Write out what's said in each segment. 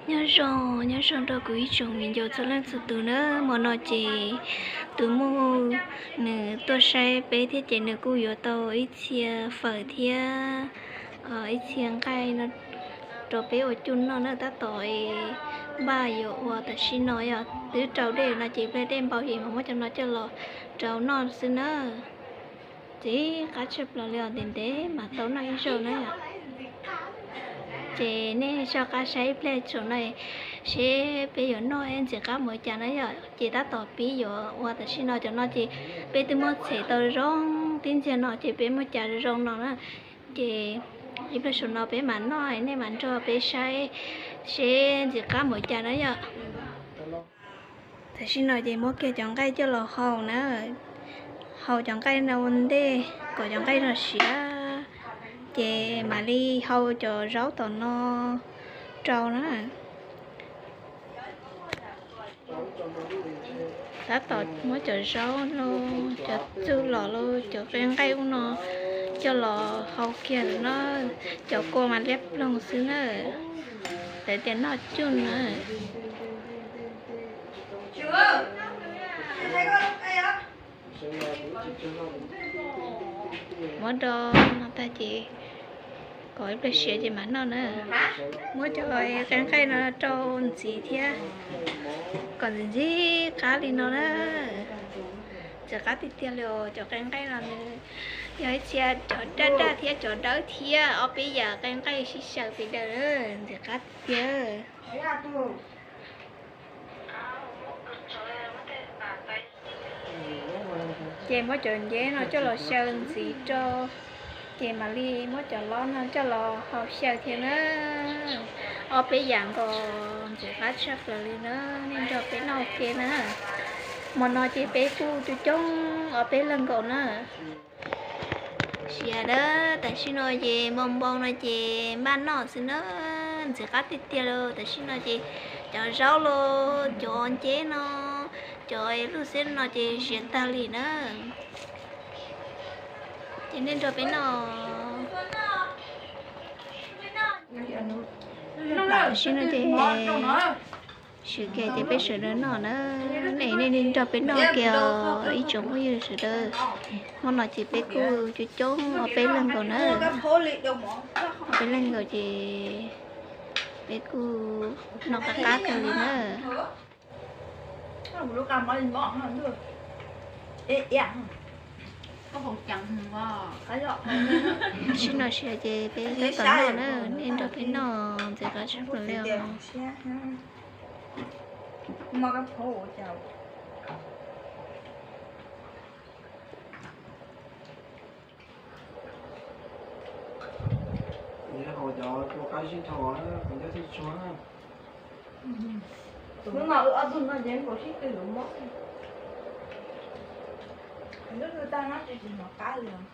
Nyob zoo, nyob zoo rau kuv ib tsoom viv ncaus txhua leej txhua tus na. Hmo no ces tus muam nws tuaj saib peb thiab ces nws kuj yuav tau ib txhia fawm thiab ib txhia nqaij no rau peb ua cuj noj na. Tab tom npaj yuav ua tam sim no yog twb rau dej no ces pliag dej npau ces mam muab cov no coj los rau noj xwb na. Txiv qab tshaj plaws li os, ntev ntev mas tau noj ib zaug na yom. Ces nej soj qab saib ib pliag tsaum no seb peb yuav noj ntxim qab mus cas na yom. Ces tab tom pib yuav ua tam sim no, cov no ces peb twb muab txhem tau zoo tib ntxiag no ces peb muab cas zoo zoo no na. Ces ib pliag saum no peb mam noj, nej mam nrog peb saib seb ntxim qab mus cas na yom. Tam sim no ces muab kiag cov nqaij coj los hau na, hau cov nqaij no ua ntej kom cov nqaij no siav, ces mam li hau cov zaub tom no rau na. Tab tom muab cov zaub los, cov txuj lom los, cov qe nqaij ub no coj los hau kiag na. Cov kua mas liab ploog xwb na, lawv tias noj cuj na. Muab do no tag ces kom ib pliag siav ces mam noj na. Muab cov qe nqaij no rau ntxiv thiab, kom ntxim ntxim qab li no na. Ntxim qab tiag tiag li os. Cov qe nqaij no nws yog ib txhia cov daj daj thiab cov dawb thiab, ob peb yam qe nqaij sib xyaw pes daws, ntxim qab tiag tiag. Ces muab cov nceb no coj los xyaw ntxiv rau, ces mam li muab cov laub no coj los hau xyaw thiab na. Ob peb yam nkaus, ntxim qab tshaj plaws li na, nej nrog peb noj ua ke na. Hmo no ces peb kuj coob coob ob peb leeg nkaus na. Siav dawb, tam sim no ces npau npau no ces npaj noj xwb na, ntxim qab tiag tiag li. Tam sim no ces cov zaub los, cov nceb no, cov luj xiab no ces siav tag li na. Ces nej nrog peb noj. Tam sim no ces siav kiag ces peb sawv daws noj na. Nej, nej nrog peb noj kiag ib tsoom phooj ywg sawv daws. Hmo no ces peb kuj coob coob ob peb leeg nkaus na. Ob peb leeg nkaus ces peb kuj noj qab qab kawg li na. Tam sim no siav ces peb tab tom noj na, nej nrog peb noj ntxim qab tshaj plaws li os. Hnub no wb ob tug noj ces nkaus sib tw lub mob. Lub twg tag no ces tsis hnov qab li os.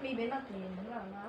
Peb noj ces hnub no no.